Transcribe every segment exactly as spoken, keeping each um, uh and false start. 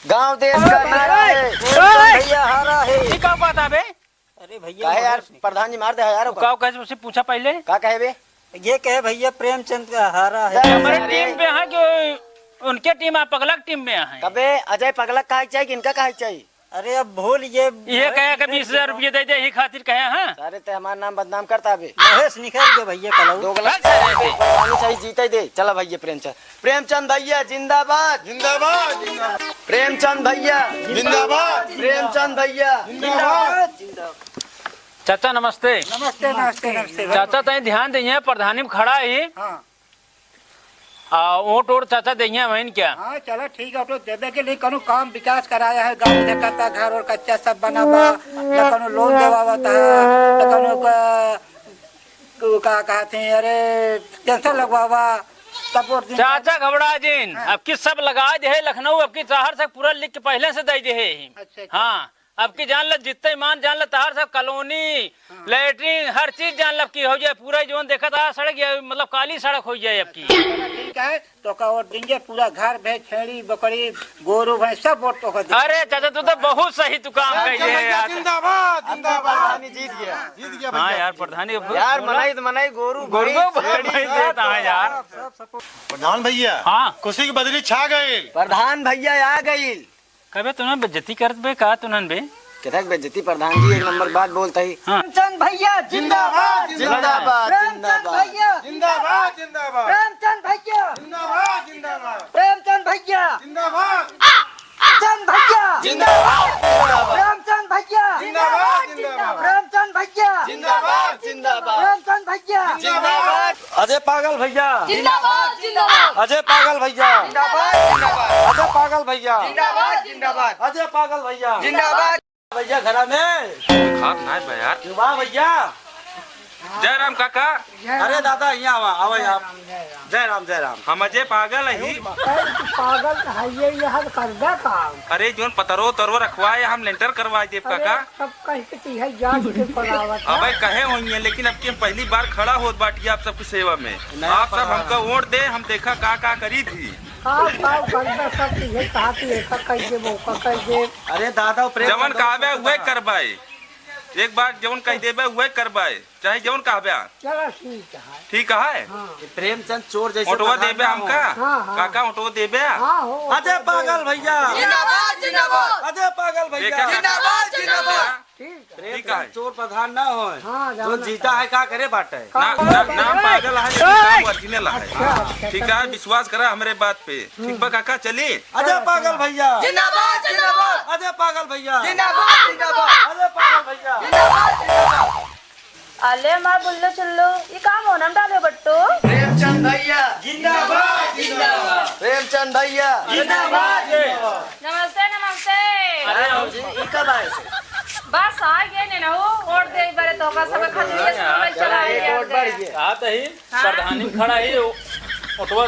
गांव देश का नारा है, प्रेमचंद भैया हारा है। ये का बात है बे? अरे भैया, काहे यार, महेश नहीं। प्रधान जी मार दे है यार, ओका। का कहे, उससे पूछा पहले। का कहे बे? ये कहे भैया, प्रेमचंद का हारा है। अरे हमारे अरे। टीम पे है कि उनके टीम, आप पगला की टीम में है? कबे अजय पगला का चाहिए कि इनका का चाहिए? अरे अब भूल ये ये कहे कि बीस हजार रुपये दे दे, यही खातिर कहे, हाँ? सारे ते हमार नाम बदनाम करता बे। महेश निकल गए भैया, कलऊ। दो गलत। चल, चल, चल। पानी सही जीते दे। चला भैया प्रेमचंद। प्रेमचंद भैया जिंदाबाद। जिंदाबाद, जिंदाबाद। प्रेमचंद भैया। जिंदाबाद। प्रेमचंद भैया। जिंदाबाद। चाचा नमस्ते। नमस्ते, नमस्ते, नमस्ते भाई। चाचा तनी ध्यान दइहे, प्रधानी में खड़ा ही। हाँ। आ, वोट वोट चाचा दइहे वहीं क्या? हाँ, चला ठीक है, वोट देबे के लिए कौनो काम विकास कराया है, गाँव देखता, घर और कच्चा सब बना बा, न कौनो लोन देवावत है, न कौनो का, का कहते हैं, अरे, टेंशन लगवावा, तब वोट दिन चाचा घबरा जिन, हाँ। अब की सब लगा दे है लखनऊ, अब की शहर से पूरा लिख के पहले से दे दे है। अच्छा, अच्छा। हाँ, अब की जान ल, जितने मान जान ल, तहार सब कॉलोनी, हाँ। लैट्रिन, हर चीज जान ल, अब की हो जाए, पूरा जोन देखत आ सड़क, ये मतलब काली सड़क हो जाए अब की। ठीक है, तो का वोट देंगे, पूरा घर भैंस, छेड़ी, बकरी, गोरू, भैंस, सब वोट तो कर देंगे। अरे चाचा, तू तो बहुत सही तू काम कर दे है यार। जिंदाबाद, जिंदाबाद। प्रधानी जीत गया। जीत गया हाँ भैया। यार, प्रधानी यार, बोला। मनाई तो मनाई, गोरू, गोरू भैंस, को छेड़ी, भैंस देता है यार। प्रधान भैया, हाँ। खुशी की बदरी छा गई। प्रधान भैया आ गई। कबे तुनन बेइज्जती करत बे का तुनन बे? केतक बेइज्जती प्रधान जी, एक नंबर बात बोलत ही। हाँ। प्रेमचंद भैया जिंदाबाद, जिंदाबाद, प्रेमचंद जिंदाबाद। भैया जिंदाबाद, जिंदाबाद। प्रेमचंद भैया जिंदाबाद, जिंदाबाद। प्रेमचंद भैया जिंदाबाद। प्रेमचंद भैया जिंदाबाद, जिंदाबाद। प्रेमचंद भैया जिंदाबाद, जिंदाबाद। प्रेमचंद भैया जिंदाबाद, जिंदाबाद। प्रेमचंद भैया जिंदाबाद। अजय पागल भैया जिंदाबाद, जिंदाबाद। अजय पागल भैया जिंदाबाद, जिंदाबाद। अजय पागल भैया जिंदाबाद, जिंदाबाद। अजय पागल भैया जिंदाबाद। भैया घरा में खात नाय बा यार। वाह भैया। जय राम काका। अरे दादा, यहाँ आवा, आवा आप। जय राम, जय राम। हम अजय पागल ही। अरे तू पागल है, ये यहाँ करबे काम। अरे जोन पतरो उतरो रखवाए, हम लेंटर करवाए देब अरे काका। सब कह के तू है जान के पलावत है। अबे कहे होइए, लेकिन अब की हम पहली बार खड़ा होत बाटी आप सबकी सेवा में। नहीं आप सब पता। हमका वोट दे, हम देखा का का करी थी। का, का करबे सब चीज़ है, कहा कि ऐसा कह देबो, ओका कह देब। अरे दादा, वो प्रेम जवन चंद कहबे, दोस्त उहे का। करबाए। एक बार जवन कह देबे, उहे करबाए, चाहे जवन कहबे। चला, ठीक है। ठीक है? हाँ। ये प्रेमचंद चोर जैसे ओटवा प्रधान देबे ना हो। हमका? हाँ, हाँ। काका, ओटवा देबे? हाँ, हो, अजय ओटवा पागल देबे। भैया। जिंदाबाद, जिंदाबाद। अजय पागल भैया। देखा, जिंदाबाद, जिंदाबाद। ठीक है। प्रेमचंद ठीक है। चोर प्रधान ना होए। हाँ, जो जानत जीता है। है, का करे बाटे? ना, ना, नाम पागल है, लेकिन काम original है। अच्छा, अच्छा, ठीक है, अच्छा। विश्वास करा हमरे बात पे। ठीक बा काका, चली? अजय पागल भैया। जिंदाबाद, जिंदाबाद। अजय पागल भैया। जिंदाबाद, जिंदाबाद। अजय पागल भैया। जिंदाबाद, जिंदाबाद। अले मार बुल्लू चुल्लू, ई का मोनम डाले बट्टू? प्रेमचंद भैया। जिंदाबाद, जिंदाबाद। प्रेमचंद भैया। जिंदाबाद, जिंदाबाद। नमस्ते, नमस्ते। अरे भौजी, ई कब आए से? बस आ गए ने नहु, वोट दे बरे तोका सब खतरी स्कूल में चला एक गया वोट बढ़ गया। कहा तही हाँ? प्रधानी में खड़ा ही, ओटवा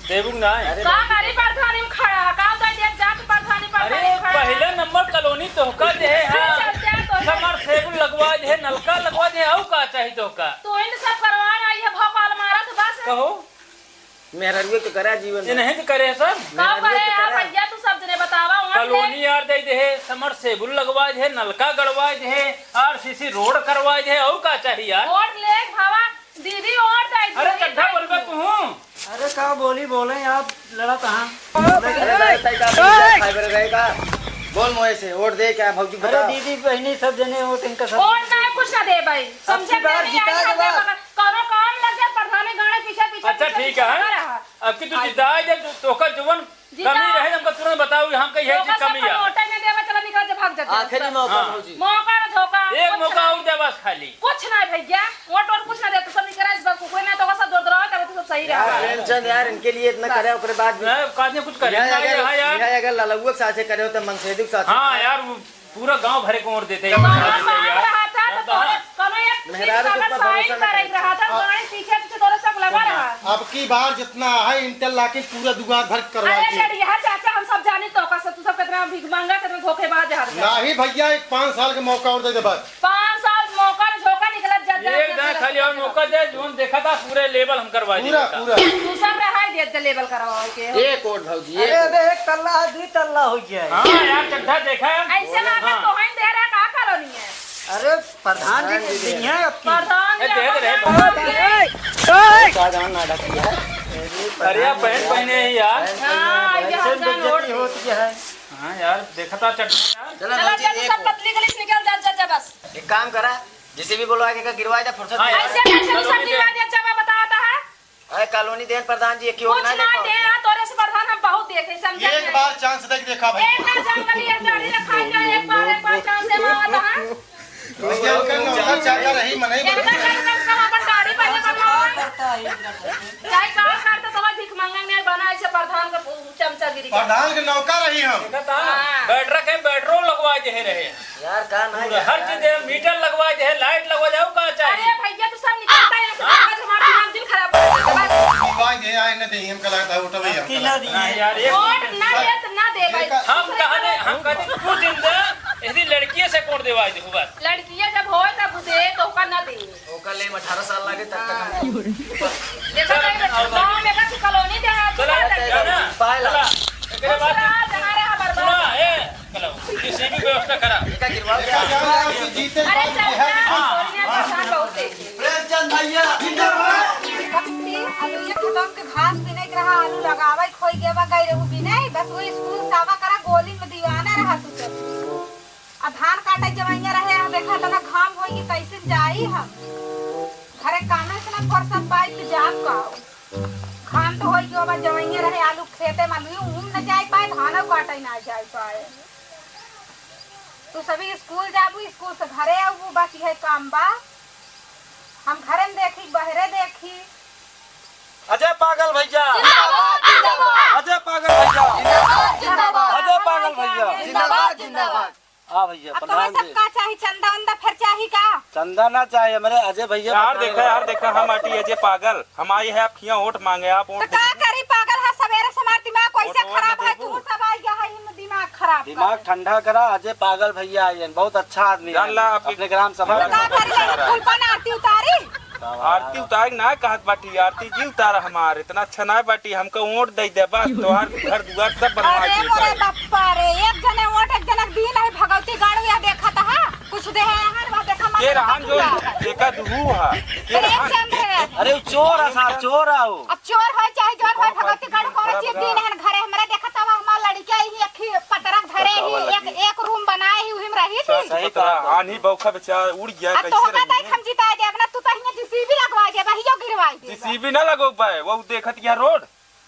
देबू ना है। का करी प्रधानी में खड़ा है? का उधर देख जात प्रधानी, प्रधानी अरे में खड़ा है। पहले नंबर कॉलोनी तोहका दे है, हाँ। चलते हैं तो समरसेबुल लगवा दे है, नलका लगवा दे है, और का चाहिए तोहका? तू इन सब करवा रहा है, भोपाल मारा तो बस। कहो। मेहरारुए के करा जीवन ये में। नहीं तो करे सब। का मेहरारुए करे के यार करा। भैया, तू सब जने बतावा, वहाँ कॉलोनी पे यार दे दे है, समरसेबुल लगवा दे है, नलका गड़वा दे है, आरसीसी रोड करवा दे है, और का चाहिए यार? वोट ले भावा, दीदी वोट दे अरे दीदी चड्ढा दे बोलबे दी। तू हूँ। अरे का बोली बोले आप लड़ा कहाँ? अरे, अरे, अरे, अरे, खाए बरे रहे का? बोल मोए से, वोट दे क्या भौजी अरे बता। दीदी बहनी सब जने वोट इनका सब वोट ना कुछ ना दे भाई, समझे अब की बार नहीं जिता आई, के बाद। कौनो काम लग जाए, प्रधानी गाने पीछे पीछे अच्छा, पीछे ठीक पीछे है। लगा रहा। अब की तू आई। जिताए जब तोका जुबन जीता। कमी रहे, हमका तुरंत बताओ, हम कही है तोका जी कमी सबका है। नोटे में देवा, चला निकल जा, भाग जा। आखिरी मौका हाँ। भौजी। मौका ना धोखा, एक कुछ मौका ना। और दे बस खाली। कुछ ना भैया, वोट और कुछ ना दे, तू सब निकल इस बार को कोई ना तो सब दौड़ दौड़ा करे, तू सब सही यार, रहा। प्रेमचंद यार, इनके लिए इतना बस। करे, ओकरे बाद भी। मैं कहते कुछ करे यह ना, अगर, यहाँ यार। यह अगर ललुआ के साथे करे हो तो मनसेदू के साथे हाँ करे। यार, वो पूरा गांव भरे को वोट देते हैं। गांव में मार रहा था तो हाँ। तोरे कोनो एक मेहरारू के ऊपर भरोसा ना करे। रहा था, हाँ। गाड़ी पीछे पीछे तोरे सब लगा रहा। अब की बार जितना है interlocking पूरा दुआर भर करवा अरे दिए। लड़िया चाचा, हम सब जानी तो का तू सब कितना भीख मांगा, कितना धोखेबाज है। नहीं भैया, एक पाँच साल का मौका और दे दे बस। पाँच साल मौका न झोंका निकलत जात एक जात दिन खाली और मौका दे, जोन देखा था पूरे level हम करवा पूरा, देंगे। पूरा। तू सब रहा ये जलेबल करवावे के हो। एक और भौजी, एक अरे, और। अबे, एक तल्ला है, दुई तल्ला हो गया है। हाँ यार, चड्ढा देखा है। ऐसे मांगा हाँ। तो है, दे रहा, का कॉलोनी है? अरे, प्रधान जी, प्रधान जी दे। दिए हैं आपकी। प्रधान ए, जी दे दे रे, आपका प्रधान जी। ए, ए, ए। शाहजहान ना ढकी है। अरे, आप बहन बहने हैं यार। हाँ, ये ऐसे हजान बेइज्जती वोट होती है। हाँ यार, देखा था चड्ढा यार। चला चला, भौजी, चल, एक सब और। पतली गली से निकल जा, जा, जा, बस। एक काम करा, जेसीबी बुलवा के का गिरवा दे, फुर्सत हाँ नहीं यार, है। ऐसे, ऐसे भी चलो, सब ठीक है। गिरवा दिया, अच्छा, मैं बतावत है। अरे, कॉलोनी देन प्रधान जी, एक ही कुछ ओर ना ना देखो। दे, हाँ, तोरे से प्रधान हम बहुत देखे, समझा एक नहीं। बार चांस दे के देखा भाई। एक ना जान वाली है, दाढ़ी रखा है, एक बार, एक बार चांस से मांगा था, हाँ? भैया, उनका नौकर चाकर रही, मनई एक बनी। ना जान वाली सब अपन दाढ़ी पहले बनवाओ। चाहे का करता, तो भिख मांगने बना, ऐसे प्रधान का चमचागिरी का। प्रधान के नौकर रही हम। देखा था? हाँ। बैठ रखे, पेट्रोल लगवा दे रहे। यार, का ना पूरा यार, हर यार। चीज है, मीटर लगवा दे, लाइट लगवा दे, का चाहिए? अरे भैया, तू सब निकलता है, ऐसे हाँ। आज हमारा दिमाग दिन खराब कर देता है, बस। लगवा दे, आए न दे, हमका लगता है, वोट भी हमका लगता है। नहीं यार, एक वोट ना दे तो ना दे भाई। हम कहा दे, हम कहा दे, तू दिन दे, यदि लड़कियों से वोट देवा दे, बस। लड़कियां जब होए तब दे, तो ओका ना दे। ओका ले में अठारह साल लागे, तब तक हम देखो, चल, भाई, आओ, गाँव में का तू कॉलोनी दे, हाँ, चला, तू जा ना। पाए ला। चला। एकरे बाद दूसरा जहाँ रहा, बर्बाद। सुना, ए, चलो, जेसीबी व्यवस्था करा। एका गिरवा दे। एका गिरवा दे, जीते अरे, बाद चल, बिहार चल, हाँ। छोड़िए, परेशान बहुत है। प्रेमचंद भैया, जिंदाबाद। भक्ति, अब ये खेतों के घास भी नहीं रहा, आलू लगावे खोई गए बा, गई रहू भी नहीं, बस वो स्कूल सावा करा, गोली में दीवाना रहा तू सब। आ धान काटे जवैया रहे, आ देखा तना घाम होई कि कैसे जाई हम। घरे कामे से ना फुर्सत पाई कि जाब का। घाम तो होई गयो बा, जवैया रहे, आलू खेते में, आलू ऊन न जाई पाए, धानो काटे ना जाई पाए। तू सभी स्कूल जाबू, स्कूल से घरे आबू, बस यही काम बा। हम घरे में देखी, बहरे देखी। अजय पागल भैया। जिंदाबाद, जिंदाबाद। अजय पागल भैया। जिंदाबाद, जिंदाबाद। अजय पागल भैया। जिंदाबाद, जिंदाबाद। हाँ भैया, अब प्रधान तोहरा सब जी। का चाही? चंदा वंदा फिर चाही का? चंदा ना चाही हमरे अजय भैया, यार प्रधान देखा, जी। यार देखा, हम आटी अजय पागल, हम आई है आपके यहाँ वोट मांगे, आप वोट तो का दे दो। करी पागल है, सवेरे से हमार दिमाग वैसे वोट वोट खराब ना है, देबू। तू सब आई गया है, इन दिमाग खराब दिमाग कर। ठंडा करा, अजय पागल भैया आए हैं, बहुत अच्छा आदमी जान है, ला, आपके अपने ग्राम सभा तो में का बहुत करी, अच्छा रहा है। फूल पान आरती उतारी? आरती उतारे ना कहत बाटी, आरती जी उतारा हमार, इतना अच्छा ना बाटी, हमका वोट दे दे बस, तोहार घर दुआर सब बनवा अरे के मोरे उतारे। बप्पा रे, एक जने वोट, एक जनक दीन है, भगवती गाड़ू या देखत हा, कुछ दे है हर बात देखा के रहन जो एका दुहू हा, के रहन। प्रेमचंद है। अरे वो चोर है साहब, चोर है वो। अब चोर होय चाहे जोर होय, भगवती गाड़ू कौन चीज दीन है घरे, हमरे देखत हवा हमार लड़किया ही एक ही पतरक धरे ही, एक, एक रूम बनाए ही, उही में रही थी। सही कहा। आन्ही बौखा बेचारा उड़ गया, अब कैसे तोहका रही? देख हम जिता देब ना, तू तो हियां जेसीबी लगवा देब, हियो गिरवाई देब। जेसीबी ना लगो पाए, वो देखत यहाँ रोड,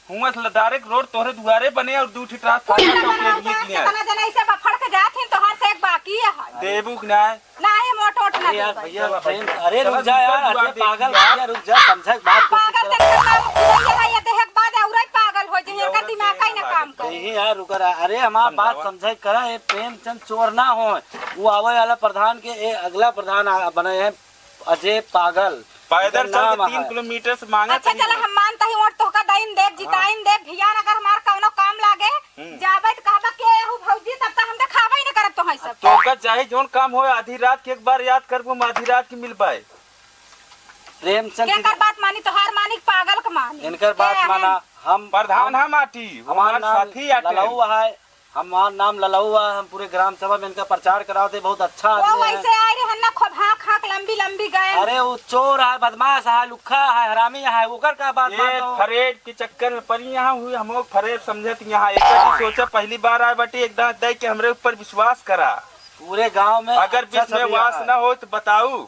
हुआं से डायरेक्ट रोड तोहरे दुआरे बने और दू ठी ट्रांसफार्मर चौकी दिए कि नहीं? कितना जना ऐसे बफड़ के जात हिन, तोहार से एक बाकी है। देबू कि नहीं? नहीं, मोट वोट ना अरे यार देबै। भैया, प्रेम, अरे रुक जा यार, अरे पागल भैया, रुक जा, समझे बात को पागल समझ। जब तक ना उठिए, ये देह के बाद औरत पागल हो जाए, इनका दिमाग का ही ना काम करे। नहीं यार, रुक रहा, अरे हमार बात समझे करा, ये प्रेमचंद चोर ना हो, वो आवे वाला प्रधान के, ए, अगला प्रधान आ, बने हैं, अजय पागल। पैदल चल के तीन किलोमीटर से मांगा अच्छा, चला, हम मानता ही वोट तोहका दाइन देब, जिताइन देब, भियान अगर हमार कौनो काम लागे, हम्म। जाबे त कहबा के एहू भौजी, तब त हम देखाबे ही न करब तोहई सब। तोहका चाहे जौन काम होए, आधी रात के एक बार याद करबू, हम आधी रात के मिल पाए। प्रेमचंद केकर बात मानी, तोहार मानी कि पागल के मानी? इनकर बात माना, हम प्रधान हम आटी, हमार साथी आटे। ललऊ है, हमार नाम ललऊ है, हम पूरे ग्राम सभा में इनका प्रचार करावत है, बहुत अच्छा आदमी है। वैसे आए रहे हन्ना खूब हाँक हाँक लंबी लंबी गए। अरे वो चोर है, बदमाश है, लुक्खा है, हरामी है, ओकर का बात ये मानो? फरेब के चक्कर में पड़ी यहाँ हुई, हम लोग फरेब समझत यहाँ एक ही सोचा, पहली बार आए बाटी, एक दांत दे के हमरे ऊपर विश्वास करा। पूरे गांव में अगर अच्छा विश्वास ना हो तो बताऊ।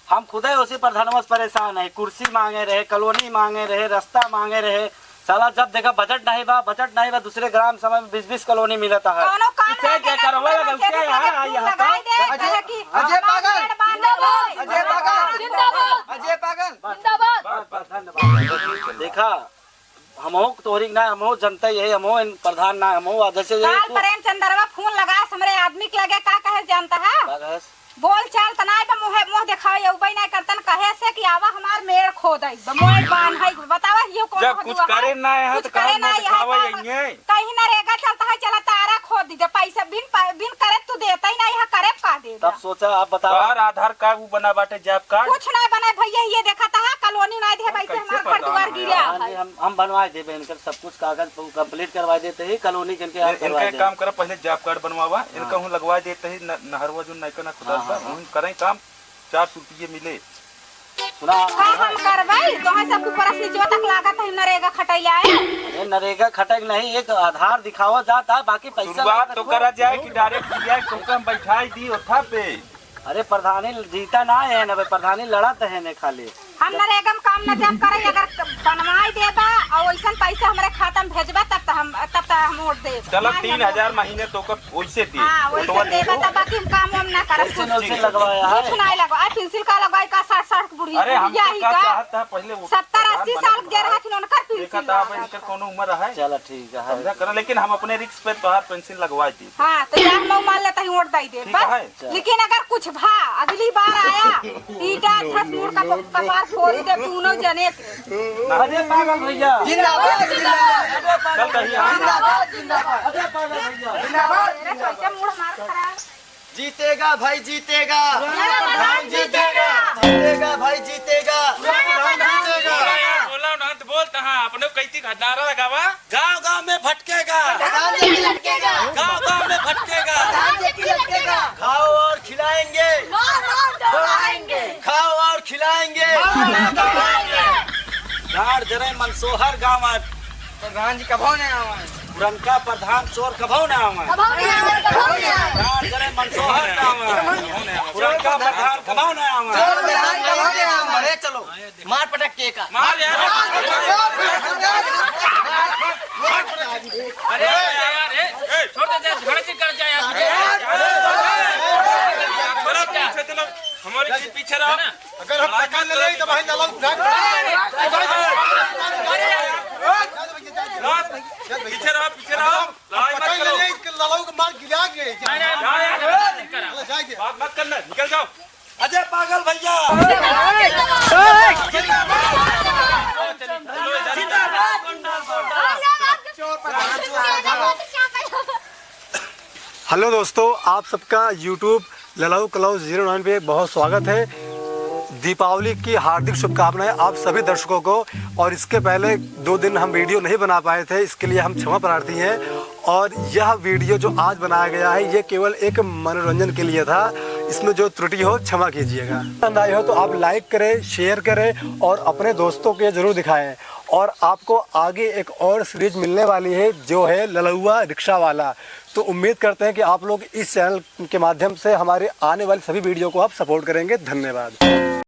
हम खुदे उसी प्रधानवा से परेशान है, कुर्सी मांगे रहे, कॉलोनी मांगे रहे, रास्ता मांगे रहे, साला जब देखा बजट नहीं बा, बजट नहीं बा, दूसरे ग्राम सभा में बीस बीस कॉलोनी मिलत है। कौनो काम ना देखे, करवा कौनो लगा, के क्या यार, लगाए दे, अजय, कहे कि अजय हमार पागल। पेड़ बांधो, अजय पागल। जिंदाबाद। अजय पागल। जिंदाबाद। बस, बस, धन्यवाद। देखा, हमहू तोहरी ना, हमहू जनता यही, हमहू इन प्रधान ना, हमहू अध्यक्ष यही काल तू। प्रेमचंदरवा फोन लगास हमरे आदमी के लगे, का कहे जानता है? का कहे? बोल चाल त नाय बा, मुँहे मुँह देखावे, अउबे नाय करतन, कहे से कि आवा हमार मेड़ खोदई बा, मोड़ बान्हई बा। बतावा, यो कौन जब हो कुछ दुआ करे है? ना है, कुछ तो करे काम ना ना है, देखावा, काम यही है। कहीं नरेगा चलता है, चला तारा खोद दीजिए, पैसा बिन पै-, बिन करे तू देता ही ना, यहाँ करे का दे तब दे। सोचा, आप बतावा। तोहार आधार कार्ड वो बना बाटे, जॉब कार्ड? कुछ ना बना भैया, ये देखा था, कल नहीं, नहीं दे भाई, से कैसे हमार घर दुआर प्रधान है गिरा यार? हाँ जी, है। हम, हम बनवा देबे इनकर सब कुछ कागज complete करवा देते ही, कॉलोनी के इनके आप इन-, करवा इनका एक देबे। काम करा, पहले जॉब कार्ड बनवावा, इनका हाँ। हूँ लगवा देते ही, न-, नहरवा जो नैका ना खुदा हाँ, सा, हाँ, हाँ। उन करें काम, चार सौ रुपये मिले। सुना। का हम करबै? तोहे सब ऊपर से नीचे तक लागत है नरेगा खटैला है। अरे नरेगा खटक नहीं, एक आधार दिखावा जाता, बाकी पैसा शुरुआत तो करा जाए कि direct दिया, तो हम बैठाई दी ओथा पे। अरे प्रधानी जीता ना है ना, प्रधानी लड़त है ने खाली। हम नरेगा में काम न जब करे, अगर बनवाई देबा और वैसन पैसा हमरे खाता में भेजबा, तब त हम, तब त हम वोट देब। चला, नहीं, तीन हजार महीने तो कर वैसे दे। हाँ, वैसे वोटवा दे देबा, दो। तब बाकी हम काम वाम ना करब। पेंसिल कुछ। वेंसिल लगवाया है? कुछ नहीं लगवा, पेंसिल का लगवाई का, साठ साठ के बुढ़िया, अरे, हम बुढ़िया तो ही का का? चाहत है, पहले वो सत्तर अस्सी साल के जे रहत, उनकर पेंसिल देखा था, अब लगवा। इनकर कोनो उम्र है? चला, ठीक है। समझा करा, लेकिन हम अपने रिस्क पे तोहार पेंसिल लगवा दी। हाँ, तो यार, मैं मान लेता हूँ, वोट दे दे, ठीक बस। है। लेकिन अगर कुछ भा, अगली बार आया, ईटा धस मुड़ का प-, कपार फोड़ दे, दोनों जने के। अरे पागल भैया। जिंदाबाद, जिंदाबाद। अरे पागल चल रही है। भैया। जिंदाबाद, जिंदाबाद। अरे पागल भैया। जिंदाबाद। अरे कैसे मूड हमार खराब। जीतेगा भाई, जीतेगा। हमारा प्रधान जीतेगा। जीतेगा भाई, जीतेगा। हमारा प्रधान जीतेगा। बोला, बोला, उन्हें तो बोलता, हाँ, अपने कैती का नारा लगावा। गांव गांव में भटकेगा। प्रधान जी की लटकेगा। गांव गांव में भटकेगा। प्रधान जी की लटकेगा। खाओ और खिलाएंगे। मार मार दौड़ाएंगे। खाओ और खिलाएंगे। मार मार दौड़ाएंगे। गाड़ जरे मनसोहर गांव आए। प्रधान जी कभो नहीं आवे। पुरनका प्रधान चोर कभो नहीं आवे। कभो नहीं आवे, कभो नहीं आवे। गाड़ जरे मनसोहर गांव आए। पुरनका प्रधान कभो नहीं आवे। चोर प्रधान कभो नहीं आवे। अरे चलो। मार पटक के का। मार यार। अरे यार, ए, ए, छोड़ दे, दे, झगड़ा चीज कर जाए यार। चलो, पीछे चलो। हमारे पीछे, पीछे रहो। अगर हम पकड़ ले नहीं तो भाई ललन उठा के पीछे रहो, पीछे रहो। पकड़ ले नहीं तो ललन को मार गिरा के। नहीं, नहीं, नहीं, नहीं, नहीं, नहीं। चला जाएंगे। बात मत करना, निकल जाओ। अजय पागल भैया। हेलो दोस्तों, आप सबका YouTube ललाऊ कलाऊ ज़ीरो नाइन पे बहुत स्वागत है। दीपावली की हार्दिक शुभकामनाएं आप सभी दर्शकों को। और इसके पहले दो दिन हम वीडियो नहीं बना पाए थे, इसके लिए हम क्षमा प्रार्थी हैं। और यह वीडियो जो आज बनाया गया है, ये केवल एक मनोरंजन के लिए था, इसमें जो त्रुटि हो क्षमा कीजिएगा। पसंद आई हो तो आप like करें, share करें और अपने दोस्तों के जरूर दिखाएं। और आपको आगे एक और सीरीज मिलने वाली है, जो है ललौआ रिक्शा वाला। तो उम्मीद करते हैं कि आप लोग इस चैनल के माध्यम से हमारे आने वाली सभी वीडियो को आप सपोर्ट करेंगे। धन्यवाद।